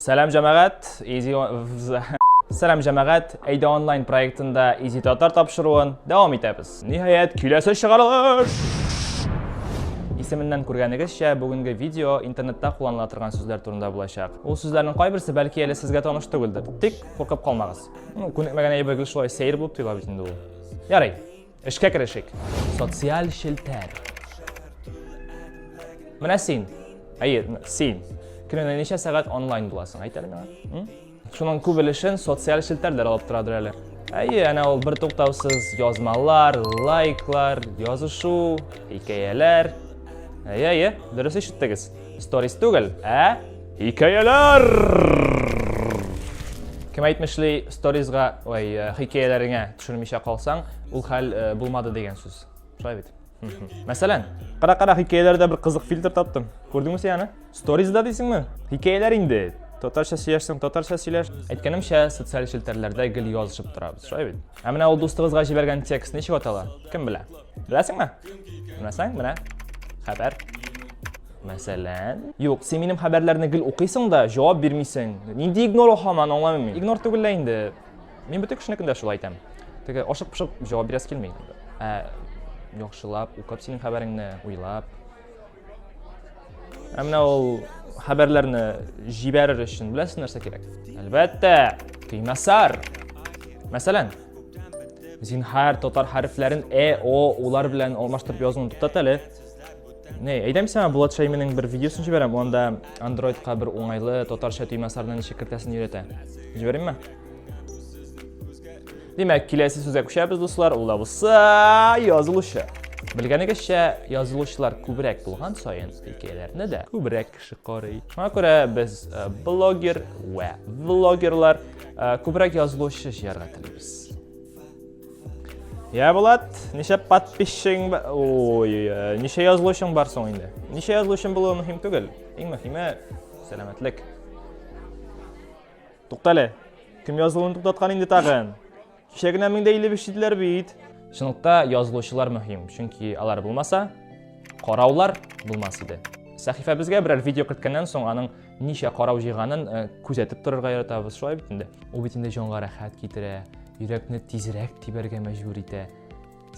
Сәлам җәмәгать, Easy Сәлам җәмәгать, Әйдә онлайн проектында Easy Татар тапшыруын дәвам итәбез. Ниһаять, киләсе чыгарылыш! Исеменнән күргәнегезчә, бүгенге видео интернетта кулланыла торган сүзләр турында булачак. Ул сүзләрнең кайберсе бәлки әле сезгә таныш түгелдер. Тик куркып калмагыз. Ну, күнекмәгән әйбер гел шулай сәер булып тоела бит инде ул. Ярый, эшкә керешик. Социаль челтәр. Менә син. Әйе, син. Көненә ничә сәгать онлайн буласың, әйт әле миңа. Шуның күп өлешен социаль челтәрләр алып торадыр әле. Әйе, әнә ул бер туктаусыз язмалар, лайклар, язышу, хикәяләр. Әйе, әйе, дөрес ишеттегез. Сторис түгел, ә хикәяләр. Кем әйтмешли, сторизга, ой, э, хикәяләреңә төшермичә калсаң, ул хәл э, булмады дигән сүз. Шулай бит. Мәсәлән, кара-кара хикәяләрдә бер кызык фильтр таптым. Күрдеңме син аны? Сторизда дисеңме? Хикәяләр инде. Татарча сөйләшсәң, татарча сөйләш. Әйткәнемчә, социаль челтәрләрдә гел язышып торабыз, шулай бит? Ә менә ул дустыгызга җибәргән текст ничек атала? Кем белә? Беләсеңме? Белмәсәң, менә хәбәр. Мәсәлән, юк, син минем хәбәрләрне гел укыйсың да, җавап бирмисең. Нинди игнор ул һаман, аңламыйм мин. Игнор түгел лә инде. Мин бөтен кешенекен дә шулай әйтәм. Теге ашык-пошык җавап бирәсе килми. Ә яхшылап укып синең хәбәреңне, уйлап. Ә менә ул хәбәрләрне җибәрер өчен беләсең нәрсә кирәк? Әлбәттә, төймәсар. Мәсәлән, зинһар татар хәрефләрен э, о, улар белән алмаштырып язуны туктат әле. Не, әйдә мин сиңа Булат Шәйминең бер видеосын җибәрәм, анда Android-ка бер уңайлы татарча төймәсарны ничек кертәсен өйрәтә. Җибәримме? Димәк, киләсе сүзгә күчәбез, дуслар. Ул да булса язылучы. Белгәнегезчә, язылучылар күбрәк булган саен, хикәяләрне дә күбрәк кеше карый. Шуңа күрә без э, блогер вә влогерлар э, күбрәк язылучы җыярга телибез. Я, Булат, ничә подписчигың бар? Ой, э, ничә язылучың бар соң инде? Ничә язылучың булуы мөһим түгел. Иң мөһиме сәламәтлек. Туктале. Кем язылуын туктаткан инде тагын? Кичә генә 1055 диделәр бит. Чынлыкта язылучылар мөһим, чөнки алар булмаса, караулар булмас иде. Сәхифәбезгә берәр видео керткәннән соң аның ничә карау җыйганын э, күзәтеп торырга яратабыз, шулай бит инде. Ул бит инде җанга рәхәт китерә, йөрәкне тизрәк тибәргә мәҗбүр итә.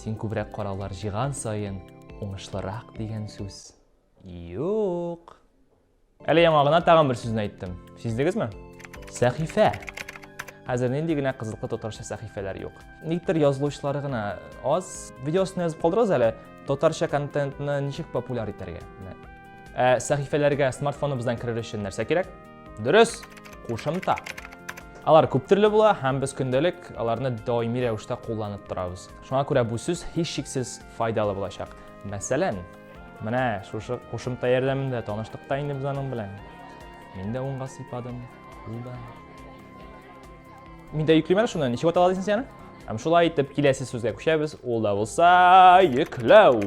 Син күбрәк караулар җыйган саен уңышлырак дигән сүз. Юк. Әле яңа гына тагын бер сүзне әйттем. Сиздегезме? Сәхифә. Хәзер нинди генә кызыклы татарча сәхифәләр юк. Никтер язылучылары гына аз. Видеосын язып калдырыгыз әле. Татарча контентны ничек популяр итәргә? Ә сәхифәләргә смартфоныбыздан керер өчен нәрсә кирәк? Дөрес, кушымта. Алар күп төрле була һәм без көндәлек аларны даими рәвештә кулланып торабыз. Шуңа күрә бу сүз һичшиксез файдалы булачак. Мәсәлән, Менә шушы кушымта ярдәмендә таныштык та инде без аның белән. Мин дә уңга сыйпадым, ул да. Мин дә йөклим әле шуны, ничек атала дисең син аны? Һәм шулай итеп киләсе сүзгә күчәбез, ул да булса йөкләү.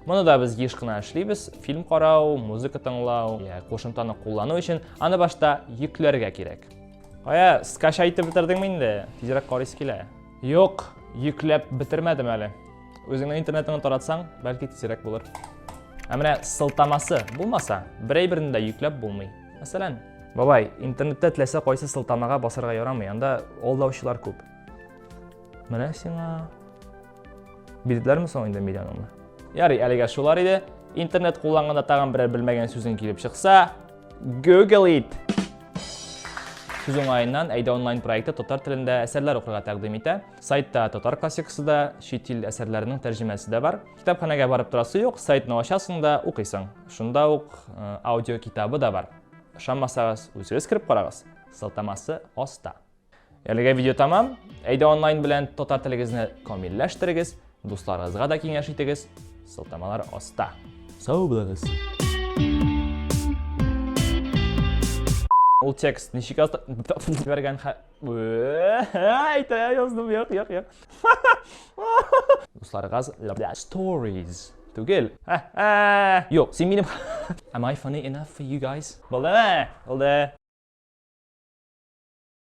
Моны да без еш кына эшлибез. Фильм карау, музыка тыңлау, я кушымтаны куллану өчен аны башта йөкләргә кирәк. Кая, скачать итеп бетердеңме инде? Тизрәк карыйсы килә. Юк, йөкләп бетермәдем әле. Үзеңнең интернетыңны таратсаң, бәлки тизрәк булыр. Ә менә сылтамасы булмаса, бер әйберне дә йөкләп булмый. Мәсәлән, бабай, интернетта теләсә кайсы сылтамага басарга ярамый, анда алдаучылар күп. Менә сиңа бирделәрме соң инде миллионыңны? Ярый, әлегә шулар иде. Интернет кулланганда тагын берәр белмәгән сүзең килеп чыкса, Google it! Сүз уңаеннан, Әйдә онлайн проекты татар телендә әсәрләр укырга тәкъдим итә. Сайтта татар классикасы да, чит ил әсәрләренең тәрҗемәсе дә бар. Китапханәгә барып торасы юк, сайтны ачасың да укыйсың. Шунда ук э, аудио китабы да бар. Ышанмасагыз, үзегез кереп карагыз. Сылтамасы аста. Әлегә видео тәмам. Әйдә онлайн белән татар телегезне камилләштерегез, дусларыгызга да киңәш итегез. Сылтамалар аста. Сау булыгыз. Ул текст ничек язды? Бәргән Әйтә яздым, юк, юк, юк. Дусларга stories түгел. Юк, син минем Am I funny enough for you guys? Булды, булды.